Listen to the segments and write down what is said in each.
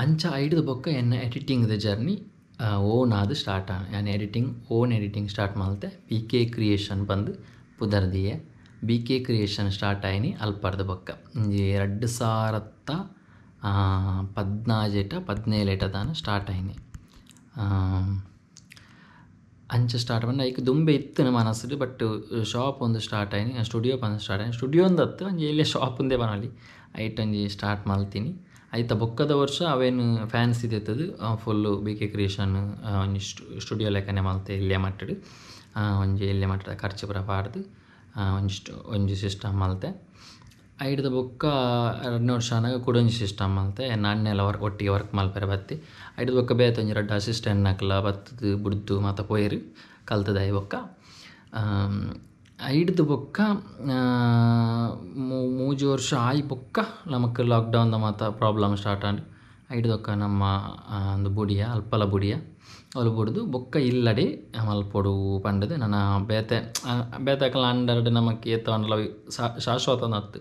ಅಂಚ ಐಡ್ದ್ ಬೊಕ್ಕ ಎನ್ನ ಎಡಿಟಿಂಗ್ ದ ಜರ್ನಿ ಓನ್ ಆದ್ ಸ್ಟಾರ್ಟ್ ಆಂಡ್. ಯಾನ್ ಎಡಿಟಿಂಗ್ ಓನ್ ಎಡಿಟಿಂಗ್ ಸ್ಟಾರ್ಟ್ ಮಲ್ತೆ. ಬಿ ಕೆ ಕ್ರಿಯೇಷನ್ ಪಂದ್ ಪುದರ್ ದೀಯೆ. ಬಿ ಕೆ ಕ್ರಿಯೇಷನ್ ಸ್ಟಾರ್ಟ್ ಆಯಿನಿ ಅಲ್ಪರ್ದ್ ಬೊಕ್ಕ. ಒಂಜಿ ರಡ್ಡ್ ಸಾರತ್ತ ಪದ್ನಾಜೆಟ ಪದಿನೇಳೆಟ ದಾನ ಸ್ಟಾರ್ಟ್ ಆಯಿನಿ. ಅಂಚ ಸ್ಟಾರ್ಟ್ ಪಂಡ ಐಕ್ ದುಂಬೆ ಇತ್ತಿನ ಮನಸ್ಸುಡು, ಬಟ್ ಶಾಪ್ ಒಂದು ಸ್ಟಾರ್ಟ್ ಆಯಿನಿ, ಸ್ಟುಡಿಯೋ ಪಂದ್ ಸ್ಟಾರ್ಟ್ ಆಯಿನಿ. ಸ್ಟುಡಿಯೋ ಅಂದತ್ತು, ಒಂಜಿ ಎಲ್ಯ ಶಾಪ್ ಉಂದೇ ಪನೊಲಿ. ಐಟ್ ಒಂಜಿ ಸ್ಟಾರ್ಟ್ ಮಲ್ತಿನಿ. ಐತ ಬೊಕ್ಕದ ವರ್ಷ ಅವೇನು ಫ್ಯಾನ್ಸಿ ದೆತ್ತದು ಫುಲ್ಲು ಬಿ ಕೆ ಕ್ರಿಯೇಷನ್ ಒಂಜಿ ಸ್ಟುಡಿಯೋ ಲೆಕ್ಕನೆ ಮಲ್ತೆ ಎಲ್ಯ ಮಟ್ಟಡ್. ಒಂಜಿ ಎಲ್ಯ ಮಟ್ಟದ ಖರ್ಚು ಪೂರ ಪಾಡ್ದು ಒಂಜಿ ಒಂಜಿ ಸಿಸ್ಟಮ್ ಮಲ್ತೆ. ಐಡ್ದ ಬೊಕ್ಕ ರಡ್ಡನೇ ವರ್ಷ ಆನಗ ಕುಡೊಂಜಿ ಸಿಸ್ಟಮ್ ಮಲ್ತೆ. ಎನ್ನ ಅಣ್ಣೆಲ ವರ್ಕ್ ಒಟ್ಟಿಗೆ ವರ್ಕ್ ಮಲ್ಪೆರೆ ಬತ್ತಿ. ಐಡ್ದ್ ಬೊಕ್ಕ ಬೇತೆ ಒಂಜಿ ರಡ್ಡ್ ಅಸಿಸ್ಟೆಂಟ್ ನಕುಲ ಬತ್ತುದು ಬುಡ್ದು ಮಾತ ಪೋಯೆರ್ ಕಲ್ತುದಾಯಿ ಬೊಕ್ಕ. ಐಡ್ದ್ ಬೊಕ್ಕ ಮೂಜಿ ವರ್ಷ ಆಯಿ ಬೊಕ್ಕ ನಮಕ್ ಲಾಕ್ಡೌನ್ ದ ಮಾತ ಪ್ರಾಬ್ಲಮ್ ಸ್ಟಾರ್ಟ್ ಆಂಡ್. ಐಡ್ದ್ ಬೊಕ್ಕ ನಮ್ಮ ಅಂದ್ ಬುಡಿಯ ಅಲ್ಪಲ ಬುಡಿಯ ಅವ್ಲು ಬುಡ್ದು ಬೊಕ್ಕ ಇಲ್ಲಡೆ ಮಲ್ಪೊಡು ಪಂಡುದು ನನ ಬೇತೆ ಬೇತೆ ಅಂಡರ್ಡ್ ನಮಕ್ ಏತ್ ಆಂಡಲ ಶಾಶ್ವತ ಅತ್ತ್.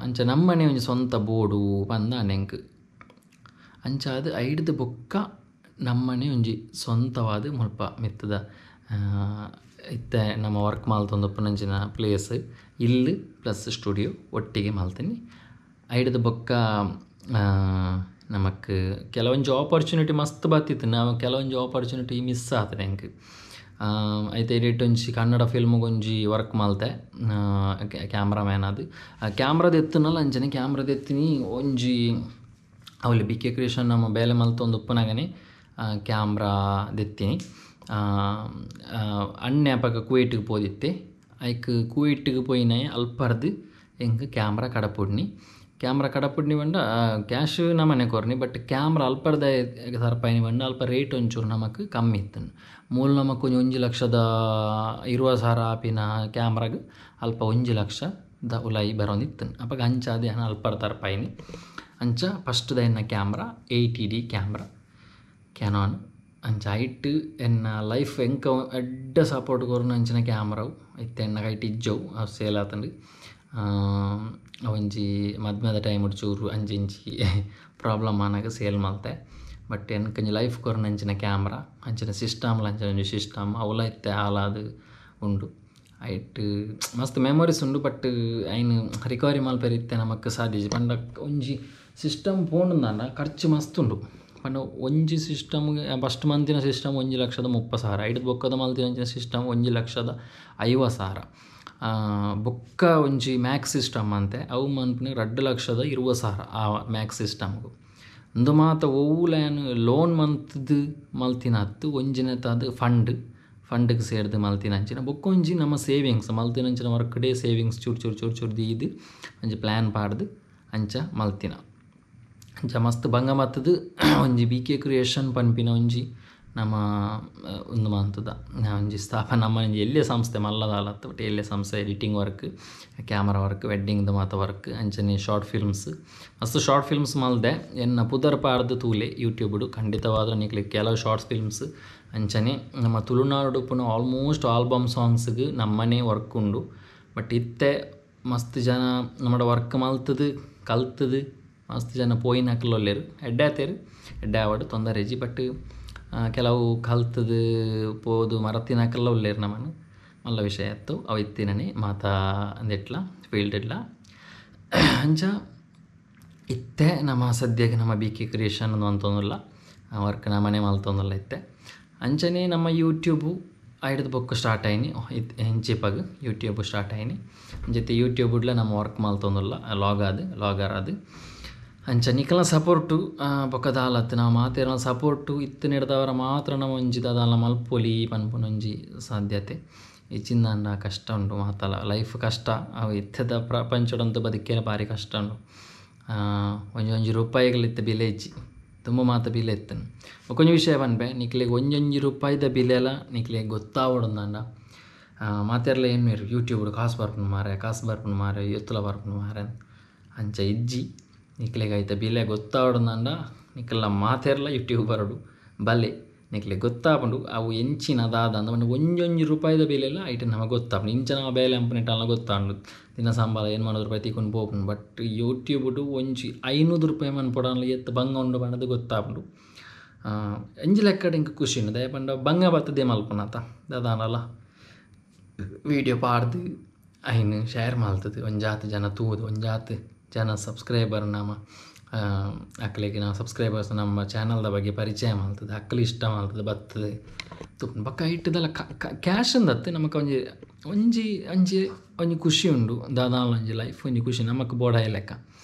ಅಂಚ ನಮ್ಮನೆ ಒಂಜಿ ಸ್ವಂತ ಬೋಡು ಪಂದ್ ಎಂಕ್. ಅಂಚಾದ್ ಐಡ್ದ್ ಬೊಕ್ಕ ನಮ್ಮನೆ ಒಂಜಿ ಸ್ವಂತವಾದ್ ಮುಲ್ಪ ಮಿತ್ತುದ ಇತ್ತೆ ನಮ್ಮ ವರ್ಕ್ ಮಲ್ತೊಂದುಪ್ಪುನಂಚಿನ ಪ್ಲೇಸ್ ಇಲ್ಲ್ ಪ್ಲಸ್ ಸ್ಟುಡಿಯೋ ಒಟ್ಟಿಗೆ ಮಲ್ತಿನಿ. ಐಡ್ದ್ ಬೊಕ್ಕ ನಮಕ್ ಕೆಲವೊಂಜಿ ಆಪರ್ಚುನಿಟಿ ಮಸ್ತ್ ಬತ್ತಿತ್ತು. ನಾವು ಕೆಲವೊಂಜಿ ಆಪರ್ಚುನಿಟಿ ಮಿಸ್ ಆತುಂಡು ಎಂಕ್. ಐತೆ ಎಡಿಟ್ ಒಂಜಿ ಕನ್ನಡ ಫಿಲ್ಮ್ ಒಂಜಿ ವರ್ಕ್ ಮಲ್ತೆ ಕ್ಯಾಮ್ರಾಮ್ಯಾನ್ ಆದ್. ಕ್ಯಾಮ್ರಾ ದೆತ್ತುನಲ ಅಂಚನೆ ಕ್ಯಾಮ್ರಾ ದೆತ್ತಿನಿ ಒಂಜಿ ಅವ್ಲು ಬಿ ಕೆ ಕ್ರಿಯೇಷನ್ ನಮ್ಮ ಬೇಲೆ ಮಲ್ತೊಂದುಪ್ಪುನಗನೆ ಕ್ಯಾಮ್ರಾ ದೆತ್ತಿನಿ. ಅಣ್ಣೆ ಅಪಗ ಕುವೈಟ್ಗ್ ಪೋದಿತ್ತೆ. ಐಕ್ ಕುವೈಟ್ಗ್ ಪೋಯಿನಾಯೆ ಅಲ್ಪರ್ದ್ ಎಂಕ್ ಕ್ಯಾಮ್ರಾ ಕಡಪುಡ್ನಿ. ಕ್ಯಾಮ್ರಾ ಕಡಪುಡ್ನಿ ಪಂಡ ಕ್ಯಾಶ್ ನಮನೆ ಕೊರ್ನಿ, ಬಟ್ ಕ್ಯಾಮ್ರಾ ಅಲ್ಪರ್ದ ಸರ್ಪಾಯಿನಿ ಪಂಡ ಅಲ್ಪ ರೇಟ್ ಒಂಚೂರು ನಮಕ್ ಕಮ್ಮಿ ಇತ್ತುಂಡು. ಮೂಲು ನಮಕ್ ಒಂಜಿ 1,20,000 ಆಪಿನ ಕ್ಯಾಮ್ರಾಗ್ ಅಲ್ಪ 1 ಲಕ್ಷದ ಉಲಾಯಿ ಬರೋಂದಿತ್ತುಂಡು. ಅಪಗ ಅಂಚಾದ್ ಯಾನ್ ಅಲ್ಪರ್ದ್ ತರ್ಪಾಯಿನಿ. ಅಂಚ ಫಸ್ಟ್ ದ ಎನ್ನ ಕ್ಯಾಮ್ರಾ 80D camera Canon. ಅಂಚ ಐಟ್ ಎನ್ನ ಲೈಫ್ ಎಂಕ ಎಡ್ಡೆ ಸಪೋರ್ಟ್ ಕೊರ್ನ ಅಂಚಿನ ಕ್ಯಾಮ್ರಾವು ಇತ್ತೆ ಎನ್ನ ಕೈಟ್ ಇಜ್ಜವು, ಅವು ಸೇಲ್ ಆತುಂಡು. ಒಂಜಿ ಮದ್ಮೆದ ಟೈಮ್ ಚೂರು ಅಂಚಿ ಇಂಚಿ ಪ್ರಾಬ್ಲಮ್ ಆನಗ ಸೇಲ್ ಮಲ್ತೆ. ಬಟ್ ಎನ್ಕ್ ಒಂಜಿ ಲೈಫ್ ಕೊರ್ನ ಅಂಚಿನ ಕ್ಯಾಮ್ರಾ ಅಂಚಿನ ಸಿಸ್ಟಮ್ಲ ಅಂಚಿನ ಒಂಜಿ ಸಿಸ್ಟಮ್ ಅವುಲ ಇತ್ತೆ ಹಾಳಾದ್ ಉಂಡು. ಐಟ್ ಮಸ್ತ್ ಮೆಮೊರೀಸ್ ಉಂಡು, ಬಟ್ ಐನ್ ರಿಕವರಿ ಮಲ್ಪೆರೆ ಇತ್ತೆ ನಮಕ್ ಸಾಧ್ಯ ಇಜ್ಜಿ. ಪಂಡ ಒಂಜಿ ಸಿಸ್ಟಮ್ ಪೋಂಡುಂದಾಂಡ ಖರ್ಚು ಮಸ್ತ್ ಉಂಡು. ಪಂಡ ಒಂಜಿ ಸಿಸ್ಟಮ್ ಫಸ್ಟ್ ಮಂತಿನ ಸಿಸ್ಟಮ್ 1,30,000, ಐಡ್ದ್ ಬೊಕ್ಕದ ಮಲ್ತಿನಂಚಿನ ಸಿಸ್ಟಮ್ 1,50,000. ಬೊಕ್ಕ ಒಂಜಿ ಮ್ಯಾಕ್ ಸಿಸ್ಟಮ್ ಅಂತೆ ಅವು ಮನ್ಪುನ 2,20,000 ಆ ಮ್ಯಾಕ್ ಸಿಸ್ಟಮ್ಗು. ಉಂದು ಮಾತ ಒವ್ವುಲ ಯಾನ್ ಲೋನ್ ಮಂತ್ದ್ ಮಲ್ತಿನತ್ತು, ಒಂಜಿನೆತಾದ್ ಫಂಡ್ ಫಂಡ್ಗ್ ಸೇರ್ದ್ ಮಲ್ತಿನಂಚಿನ ಬೊಕ್ಕ ಒಂಜಿ ನಮ್ಮ ಸೇವಿಂಗ್ಸ್ ಮಲ್ತಿನಂಚಿನ ವರ್ಕ್ ಡೇ ಸೇವಿಂಗ್ಸ್ ಚೂರು ಚೂರು ಚೂರು ಚೂರು ದೀದ್ ಒಂಜಿ ಪ್ಲ್ಯಾನ್ ಪಾಡ್ದು ಅಂಚ ಮಲ್ತಿನ. ಅಂಚ ಮಸ್ತ್ ಬಂಗ ಮತ್ತದು ಒಂಜಿ ಬಿ ಕೆ ಕ್ರಿಯೇಷನ್ ಪನ್ಪಿನ ಒಂಜಿ ನಮ್ಮ ಉಂದು ಮಂತುದ ಒಂಜಿ ಸ್ಥಾಪನೆ. ನಮ್ಮ ಒಂಜಿ ಎಲ್ಯ ಸಂಸ್ಥೆ ಮಲ್ಲದಾಲತ್ತು, ಬಟ್ ಎಲ್ಯ ಸಂಸ್ಥೆ ಎಡಿಟಿಂಗ್ ವರ್ಕ್, ಕ್ಯಾಮರಾ ವರ್ಕ್, ವೆಡ್ಡಿಂಗ್ದ ಮಾತ ವರ್ಕ್, ಅಂಚನೆ ಶಾರ್ಟ್ ಫಿಲ್ಮ್ಸ್ ಮಸ್ತ್ ಶಾರ್ಟ್ ಫಿಲ್ಮ್ಸ್ ಮಲ್ದೆ. ಎನ್ನ ಪುದರ್ ಪಾಡ್ದು ತೂಲೆ ಯೂಟ್ಯೂಬ್ಡು ಖಂಡಿತವಾದ ನಿಕ್ಲೆಗ್ ಕೆಲವು ಶಾರ್ಟ್ ಫಿಲ್ಮ್ಸ್. ಅಂಚನೆ ನಮ್ಮ ತುಳುನಾಡು ಪುನ ಆಲ್ಮೋಸ್ಟ್ ಆಲ್ಬಮ್ ಸಾಂಗ್ಸ್ಗ್ ನಮ್ಮನೆ ವರ್ಕ್ ಉಂಡು. ಬಟ್ ಇತ್ತೆ ಮಸ್ತ್ ಜನ ನಮ್ಮಡ ವರ್ಕ್ ಮಲ್ತದು ಕಲ್ತದು ಮಸ್ತ್ ಜನ ಪೋಯಿನಕ್ಲೊಲ್ಲೆರ್, ಎಡ್ಡೆ ಆತೇರ್, ಎಡ್ಡೆ ಆವಡ್ ತೊಂದರೆ ಇಜ್ಜಿ. ಬಟ್ ಕೆಲವು ಕಲ್ತದು ಪೋದು ಮರತಿನಕಲ್ಲ ಉಲ್ಲೆರ್ ನಮನ್ ಮಲ್ಲ ವಿಷಯ ಅತ್ತು ಅವು ಇತ್ತಿನನೆ ಮಾತಾ ಅಂದೆಟ್ಲ ಫೀಲ್ಡ್ ಇಡ್ಲ. ಅಂಚ ಇತ್ತೆ ನಮ್ಮ ಸದ್ಯಕ್ಕೆ ನಮ್ಮ ಬಿ ಕೆ ಕ್ರಿಯೇಷನ್ ಅಂತೊಂದುಲ್ಲ ವರ್ಕ್ ನಮ್ಮನೆ ಮಲ್ತೊಂದುಲ್ಲ ಇತ್ತೆ. ಅಂಚನೆ ನಮ್ಮ ಯೂಟ್ಯೂಬು ಐಡ್ದ್ ಬೊಕ್ಕ ಸ್ಟಾರ್ಟ್ ಆಯಿನಿ ಇಂಚಿಪಗ್ ಯೂಟ್ಯೂಬ್ ಸ್ಟಾರ್ಟ್ ಆಯಿನಿ. ಅಂಚತೆ ಯೂಟ್ಯೂಬ್ ಉಡ್ಲ ನಮ್ಮ ವರ್ಕ್ ಮಲ್ತೊಂದುಲ್ಲ ಲಾಗ್ ಆದ್ ಲಾಗರ್ ಆದ್. ಅಂಚ ನಿಕಲ್ನ ಸಪೋರ್ಟು ಬೊಕ್ಕ ದಾಲತ್ ನಾವು ಮಾತೆರ್ನ ಸಪೋರ್ಟು ಇತ್ತು ನೆಡ್ದವರ ಮಾತ್ರ ನಮ್ಮ ಒಂಜಿ ದಾದಾಲ ಮಲ್ಪೊಲಿ ಪನ್ಪುನ ಒಂಜಿ ಸಾಧ್ಯತೆ. ಇಜ್ಜಿಂದಾಂಡ ಕಷ್ಟ ಉಂಡು ಮಾತಲ ಲೈಫ್ ಕಷ್ಟ. ಅವು ಇತ್ತೆದ ಪ್ರಪಂಚಡಂತೂ ಬದುಕೇನೆ ಭಾರಿ ಕಷ್ಟ ಉಂಡು. ಒಂಜಿ ಒಂಜಿ ರೂಪಾಯಿಗಳು ಇತ್ತೆ ಬಿಲೆ ಇಜ್ಜಿ, ತುಂಬ ಮಾತ ಬಿಲೆ ಇತ್ತನು. ಬೊಕ್ಕೊಂಜಿ ವಿಷಯ ಪನ್ಪೆ, ನಿಕ್ಲೆಗ್ ಒಂಜೊಂಜಿ ರೂಪಾಯಿದ ಬಿಲೆಲ ನಿಕ್ಲೆಗ್ ಗೊತ್ತಾವೊಡುಂದಾಂಡ ಮಾತೆರ್ಲ ಎನ್ನುವೆರ್ ಯೂಟ್ಯೂಬ್ಡ್ ಕಾಸು ಬರ್ಪುಂಡು ಮಾರೆ, ಕಾಸು ಬರ್ಪುಂಡು ಮಾರೆ, ಎತ್ತುಲ ಬರ್ಪುಂಡು ಮಾರೆ ಅಂಚ ಇಜ್ಜಿ. ನಿಕ್ಲೆಗ್ ಐತ ಬಿಲೆ ಗೊತ್ತಾವೊಡುಂದಾಂಡ ನಿಕಲ್ನ ಮಾತೆರ್ಲ ಯೂಟ್ಯೂಬರ್ಡು ಬಲೆ ನಿಕ್ಲೆ ಗೊತ್ತಾಪುಂಡು ಅವು ಎಂಚಿನ ದಾದ ಅಂದ್ ಒಂಜೊಂಜಿ ರೂಪಾಯಿದ ಬೆಲೆಲ ಐಟ್ ನಮಗೆ ಗೊತ್ತಾಪುಂಡು ಇಂಚ ನಮ್ಮ ಬೇಲೆ ಅಂಪನೆಟ್ಟಲ್ಲ ಗೊತ್ತಾಂಡು ದಿನ ಸಂಬಳ 800 ರೂಪಾಯಿ ತಿಕ್ಕೊಂಡು ಪೋಪುಂಡು ಬಟ್ ಯೂಟ್ಯೂಬ್ ಒಂಜಿ 500 ರೂಪಾಯಿ ಮನ್ಪೊಡಾಂಡಲ ಏತ್ ಬಂಗ ಉಂಡು ಪಂಡದು ಗೊತ್ತಾಪುಂಡು ಎಂಜಿ ಲೆಕ್ಕಡ್ ಎಂಕ್ ಖುಷಿ ಉಂಡು ದಾಯೆ ಪಂಡ ಬಂಗ ಬತ್ತದೇ ಮಲ್ಪುನತ ದಾದಾನಲ ವೀಡಿಯೋ ಪಾಡ್ದು ಐನ್ ಶೇರ್ ಮಲ್ತದು ಒಂಜಾತ್ ಜನ ತೂದು ಒಂಜಾತ್ ಜನ ಸಬ್ಸ್ಕ್ರೈಬರ್ ನಮ ಅಕ್ಲೆಗ್ ನಾವು ಸಬ್ಸ್ಕ್ರೈಬರ್ಸ್ ನಮ್ಮ ಚಾನಲ್ದ ಬಗ್ಗೆ ಪರಿಚಯ ಮಲ್ತದು ಅಕ್ಲು ಇಷ್ಟ ಮಲ್ತದು ಬತ್ತದು ತೂಪುಂಡು ಬೊಕ್ಕ ಐಟುದಲ ಕ್ಯಾಶ್ ಅಂದತ್ತೆ ನಮಕ್ ಒಂಜಿ ಒಂಜಿ ಒಂಜಿ ಒಂಜಿ ಖುಷಿ ಉಂಡು ದಾದಾಲ ಒಂಜಿ ಲೈಫ್ ಒಂಜಿ ಖುಷಿ ನಮಕ್ ಬೋಡಾಯಿ ಲೆಕ್ಕ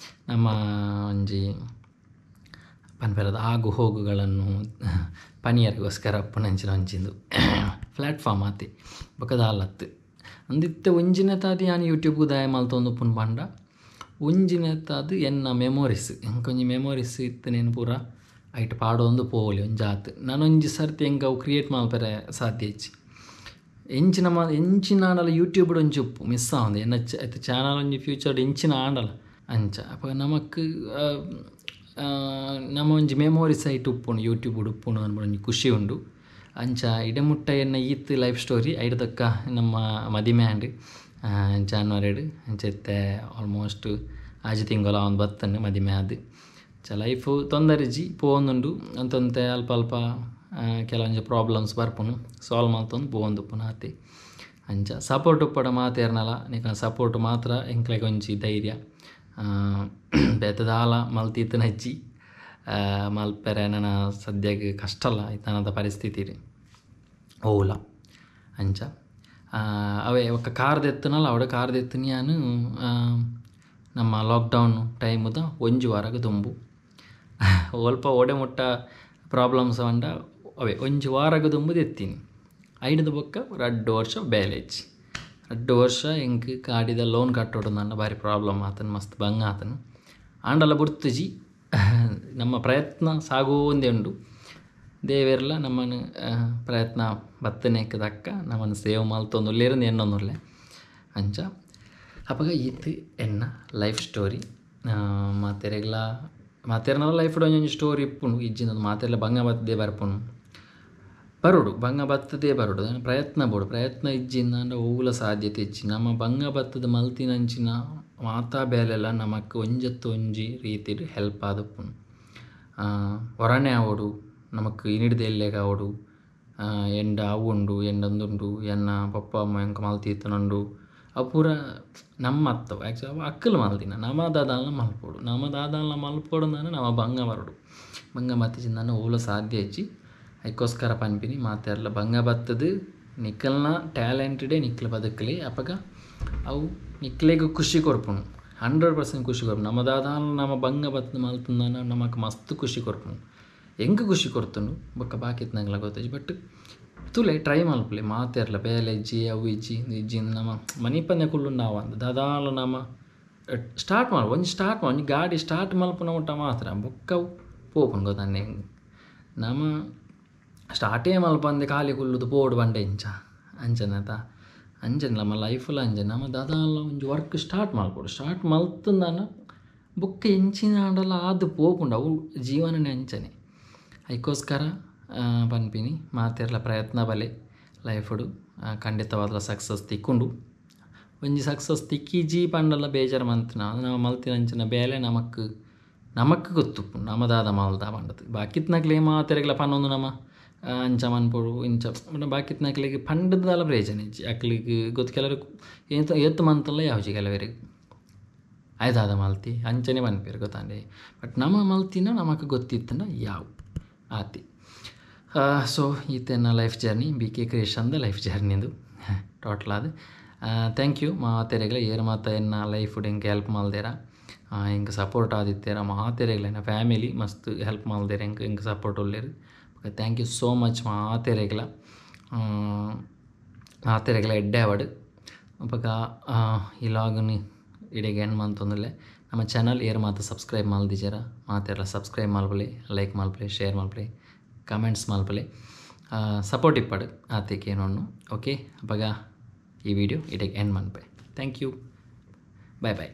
ನಮ್ಮ ಒಂಜಿ ಪನ್ಪೆರದ ಆಗು ಹೋಗುಗಳನ್ನು ಪನಿಯರಿಗೋಸ್ಕರ ಉಪ್ಪುನಂಚಿನ ಒಂಜಿಂದು ಪ್ಲಾಟ್ಫಾರ್ಮ್ ಆತೆ ಬೊಕ್ಕ ದಾಲತ್ತು ಅಂದಿತ್ತೆ ಒಂಜಿನೆತಾದ್ ಯಾನ್ ಯೂಟ್ಯೂಬ್ಗ್ ದಾಯ ಮಲ್ತೊಂದು ಉಪ್ಪುನು ಪಂಡ ಒಂಜಿನೆತಾದ್ ಎನ್ನ ಮೆಮೊರೀಸ್ ಎಂಕೊಂಜಿ ಮೆಮೊರೀಸ್ ಇತ್ತನೇನು ಪೂರ ಐಟ್ ಪಾಡೊಂದು ಪೋವೊಲಿ ಒಂಜಾತ್ ನನೊಂಜಿ ಸರ್ತಿ ಎಂಕ್ ಅವು ಕ್ರಿಯೇಟ್ ಮಲ್ಪೆರೆ ಸಾಧ್ಯ ಇಜ್ಜಿ ಎಂಚಿನ ಎಂಚಿನ ಆಂಡಲ ಯೂಟ್ಯೂಬ್ ಒಂಜಿ ಉಪ್ಪು ಮಿಸ್ ಆವಂದು ಎನ್ನ ಚಾನಲ್ ಒಂಜಿ ಫ್ಯೂಚರ್ಡ್ ಎಂಚಿನ ಆಂಡಲ ಅಂಚ ಅಪಗ ನಮಕ್ ನಮ್ಮ ಒಂಜಿ ಮೆಮೊರೀಸ್ ಐಟ್ ಉಪ್ಪುಂಡು ಯೂಟ್ಯೂಬ್ ಉಪ್ಪುಂಡು ಅನ್ಪುನ ಒಂಜಿ ಖುಷಿ ಉಂಡು ಅಂಚ ಇಡಮುಟ್ಟ ಎನ್ನ ಈತ್ ಲೈಫ್ ಸ್ಟೋರಿ ಐಡ್ದಕ್ಕ ನಮ್ಮ ಮದಿಮೆ ಆಂಡ್ ಜಾನ್ವರಿಡ್ ಅಂಚ ಇತ್ತೆ ಆಲ್ಮೋಸ್ಟ್ ಆಜಿ ತಿಂಗೊಲ ಆವೊಂದು ಬತ್ತಂಡು ಮದಿಮೆ ಆದ್ ಅಂಚ ಲೈಫು ತೊಂದರೆಜಿ ಪೋವೊಂದುಂಡು ಅಂತೊಂತೆ ಅಲ್ಪ ಅಲ್ಪ ಕೆಲವೊಂಜಿ ಪ್ರಾಬ್ಲಮ್ಸ್ ಬರ್ಪುಂಡು ಸಾಲ್ವ್ ಮಲ್ತೊಂದು ಪೋವೊಂದುಪ್ಪುನು ಆತೆ ಅಂಚ ಸಪೋರ್ಟ್ ಉಪ್ಪಡ ಮಾತೆರ್ನಲ ನಿಕಲ್ನ ಸಪೋರ್ಟ್ ಮಾತ್ರ ಎಂಕ್ಲೆಗ್ ಒಂಜಿ ಧೈರ್ಯ ಬೇತೆ ದಾಲ ಮಲ್ತಿತ್ತಿನಜ್ಜಿ ಮಲ್ಪೆರೆ ನನ ಸದ್ಯಗ್ ಕಷ್ಟಲ ಇತ್ತನದ ಪರಿಸ್ಥಿತಿ ಓಲ ಅಂಚ ಅವೇ ಒಕ್ಕ ಕಾರ್ ದೆತ್ತುನಲ ಅವಡ ಕಾರ್ ದೆತ್ತುನಿ ಯಾನ್ ನಮ್ಮ ಲಾಕ್ಡೌನ್ ಟೈಮುದ ಒಂಜಿ ವಾರಗ್ ದುಂಬು ಒಲ್ಪ ಓಡೆ ಮುಟ್ಟ ಪ್ರಾಬ್ಲಮ್ಸ್ ಪಂಡ ಅವೇ ಒಂಜಿ ವಾರಗ್ ದುಂಬು ದೆತ್ತೀನಿ ಐಡ್ದ್ ಬೊಕ್ಕ ರಡ್ಡ್ ವರ್ಷ ಬೇಲೆ ಇಜ್ಜಿ ರಡ್ಡ್ ವರ್ಷ ಎಂಕ್ ಗಾಡಿದ ಲೋನ್ ಕಟ್ಟೊಡು ಬಾರಿ ಪ್ರಾಬ್ಲಮ್ ಆತನ್ ಮಸ್ತ್ ಬಂಗ ಆತನ್ ಆಂಡಲ ಬುಡ್ತುಜಿ ನಮ್ಮ ಪ್ರಯತ್ನ ಸಾಗುವಂದೇ ಉಂಡು ದೇವೆರ್ಲ ನಮ್ಮನ್ನು ಪ್ರಯತ್ನ ಬತ್ತನೇಕ್ ದಕ್ಕ ನಮ್ಮನ್ನು ಸೇವ್ ಮಲ್ತೊಂದುಲ್ಲೆರ್ ಎನ್ನೊಂದುಲ್ಲೆ ಅಂಚ ಅಪಗ ಈತ್ ಎನ್ನ ಲೈಫ್ ಸ್ಟೋರಿ ಮಾತೆರೆಗ್ಲ ಮಾತೆರ್ನಲ ಲೈಫ್ ಒಂಜೊಂಜಿ ಸ್ಟೋರಿ ಇಪ್ಪುಂಡು ಇಜ್ಜಿಂದ ಮಾತೆರ್ಲ ಬಂಗ ಬತ್ತದೇ ಬರ್ಪುಂಡು ಬರೋಡು ಬಂಗ ಬತ್ತದೇ ಬರೋಡು ಪ್ರಯತ್ನ ಬೋಡು ಪ್ರಯತ್ನ ಇಜ್ಜಿಂದಾಂಡ ಒವ್ಲ ಸಾಧ್ಯತೆ ಇಜ್ಜಿ ನಮ್ಮ ಬಂಗ ಬತ್ತದ ಮಲ್ತಿನಂಚಿನ ಮಾತಾ ಬೇಲೆಲ ನಮಕ್ ಒಂಜತ್ತು ಒಂಜಿ ರೀತಿಡ್ ಹೆಲ್ಪ್ ಆದುಪ್ಪುಂಡು ಹೊರಣೆ ಆವೊಡು ನಮಕ್ ಇನಿಡ್ದ ಎಲ್ಲೆಗ್ ಆವೊಡು ಎಂಡ ಅವು ಉಂಡು ಎಂಡಂದುಂಡು ಎನ್ನ ಪಪ್ಪ ಅಮ್ಮ ಎಂಕ್ ಮಲ್ತಿತ್ತುಂಡು ಅವು ಪೂರ ನಮ್ಮ ಅತ್ತವು ಆ್ಯಕ್ಚುಲಿ ಅವು ಅಕ್ಕಲು ಮಲ್ದಿನ ನಮ ದಾದಾಲ ಮಲ್ಪೊಡು ನಮ ದಾದಾಲ ಮಲ್ಪೊಡು ಅಂದಾಂಡ ನಮ ಬಂಗ ಬರೋಡು ಬಂಗ ಬತ್ತಿಜಿಂದಾಂಡ ಒವ್ಲ ಸಾಧ್ಯ ಇಜ್ಜಿ ಐಕೋಸ್ಕರ ಪನ್ಪಿನಿ ಮಾತೆರ್ಲ ಬಂಗ ಬತ್ತದು ನಿಕಲ್ನ ಟ್ಯಾಲೆಂಟೆಡೇ ನಿಕ್ಲು ಬದುಕಲಿ ಅಪಗ ಅವು ನಿಕ್ಲೆಗ್ ಖುಷಿ ಕೊರ್ಪುಂಡು 100% ಖುಷಿ ಕೊರ್ಪುಂಡು ನಮ ದಾದಾಲ ನಮ ಬಂಗ ಬತ್ತದ ಮಲ್ತುಂದಾನ ನಮಕ್ ಮಸ್ತ್ ಖುಷಿ ಕೊರ್ಪುಂಡು ಎಂಕ್ ಖುಷಿ ಕೊರ್ತುಂಡು ಬೊಕ್ಕ ಬಾಕಿತ್ನಂಗ್ಲ ಗೊತ್ತಿಜ್ಜಿ ಬಟ್ ತೂಲೆ ಟ್ರೈ ಮಲ್ಪುಲೆ ಮಾತೆರ್ಲ ಬೇಲೆ ಇಜ್ಜಿ ಅವು ಇಜ್ಜಿ ಇಜ್ಜಿ ನಮ ಮನಿಪಂದೆ ಕುಲ್ಲುಂಡ ಆವಂದ್ ದಾದಾಲ ನಮ ಸ್ಟಾರ್ಟ್ ಮಲ್ ಒಂಜಿ ಸ್ಟಾರ್ಟ್ ಒಂಜಿ ಗಾಡಿ ಸ್ಟಾರ್ಟ್ ಮಲ್ಪುನ ಮುಟ್ಟ ಮಾತ್ರ ಬೊಕ್ಕ ಅವು ಪೋಪುಂಡು ಗೊತ್ತಾಂಡೆ ನಮ ಸ್ಟಾರ್ಟೇ ಮಲ್ಪಂದೆ ಖಾಲಿ ಕುಲ್ಲುದು ಪೋಡು ಪಂಡ ಇಂಚ ಅಂಚನೆತ ಅಂಚನೆ ನಮ್ಮ ಲೈಫ್ಲ ಅಂಚನೆ ನಮ ದಾದಾಲ ಒಂಜಿ ವರ್ಕ್ ಸ್ಟಾರ್ಟ್ ಮಲ್ಪೊಡು ಸ್ಟಾರ್ಟ್ ಮಲ್ತುಂದಾನ ಬೊಕ್ಕ ಎಂಚಿನ ಆಂಡಲ ಆದ್ ಪೋಪುಂಡು ಅವು ಜೀವನನೇ ಅಂಚನೆ ಐಕೋಸ್ಕರ ಪನ್ಪಿನಿ ಮಾತೆರ್ಲ ಪ್ರಯತ್ನ ಬಲೆ ಲೈಫುಡು ಖಂಡಿತವಾದ್ಲ ಸಕ್ಸಸ್ ತಿಕ್ಕುಂಡು ಒಂಜಿ ಸಕ್ಸಸ್ ತಿಕ್ಕಿಜಿ ಪಂಡಲ ಬೇಜಾರು ಮಂತುನ ನಮ ಮಲ್ತಿನಂಚಿನ ಬೇಲೆ ನಮಕ್ ನಮಕ್ ಗೊತ್ತುಪ್ಪುಂಡು ನಮ ದಾದ ಮಲ್ದ ಪಂಡದು ಬಾಕಿತ್ನಕ್ಲೆ ಮಾತೆರೆಗ್ಲ ಪನೊಂದು ನಮ ಅಂಚ ಮನ್ಪೊಡು ಇಂಚ ಬಾಕಿತ್ನಕ್ಲೆಗ್ ಪಂಡದಾಲ ಪ್ರಯೋಜನ ಇಜ್ಜಿ ಅಕ್ಲೆಗ್ ಗೊತ್ತು ಕೆಲವರು ಏತ್ ಏತ್ ಮಂತಲ್ಲ ಯಾವ್ಜಿ ಕೆಲವರಿಗೆ ಆಯ್ ದಾದ ಮಲ್ತಿ ಅಂಚನೆ ಪನ್ಪೆರ್ ಗೊತ್ತಾಂಡೆ ಬಟ್ ನಮ ಮಲ್ತಿನ ನಮಕ್ ಗೊತ್ತಿತ್ತಂಡ ಯಾವು ಆತಿ ಸೊ ಈತೆನ್ನ ಲೈಫ್ ಜರ್ನಿ ಬಿ ಕೆ ಕ್ರಿಯೇಷನ್ದ ಲೈಫ್ ಜರ್ನಿದು ಟೋಟಲ್ ಆದ್ thank you ಮಾತೆರೆಗ್ಲ ಏರ್ ಮಾತ ಎನ್ನ ಲೈಫ್ ಎಂಕ್ ಹೆಲ್ಪ್ ಮಲ್ದೇರ ಎಂಕ್ ಸಪೋರ್ಟ್ ಆದಿತ್ತೆರ ಮಾತೆರೆಗ್ಲ ಎನ್ನ ಫ್ಯಾಮಿಲಿ ಮಸ್ತ್ ಹೆಲ್ಪ್ ಮಲ್ದೇರ್ ಎಂಕ್ ಎಂಕ್ ಸಪೋರ್ಟ್ ಉಲ್ಲೆರ್ thank you so much ಮಾತೆರೆಗ್ಲ ಮಾತೆರೆಗ್ಲ ಎಡ್ಡೆ ಆವಡ್ ಅಪಗ ಈ ಲಾಗ್ನ್ ಇಡೆಗ್ ಎಂಡ್ ಮಂತೊಂದುಲ್ಲೆ ನಮ್ಮ ಚಾನಲ್ ಏರ್ ಮಾತ ಸಬ್ಸ್ಕ್ರೈಬ್ ಮಲ್ದಿಜರ ಮಾತೆರ್ಲ ಸಬ್ಸ್ಕ್ರೈಬ್ ಮಲ್ಪುಲೆ ಲೈಕ್ ಮಲ್ಪುಲೆ ಶೇರ್ ಮಲ್ಪುಲೆ ಕಮೆಂಟ್ಸ್ ಮಲ್ಪುಲೆ ಸಪೋರ್ಟ್ ಇಪ್ಪಡು ಆತೆಕ್ ಏನೊನ್ನು ಓಕೆ ಅಪಗ ಈ ವಿಡಿಯೋ ಇಡೆಗ್ ಎಂಡ್ ಮನ್ಪೆ thank you bye bye.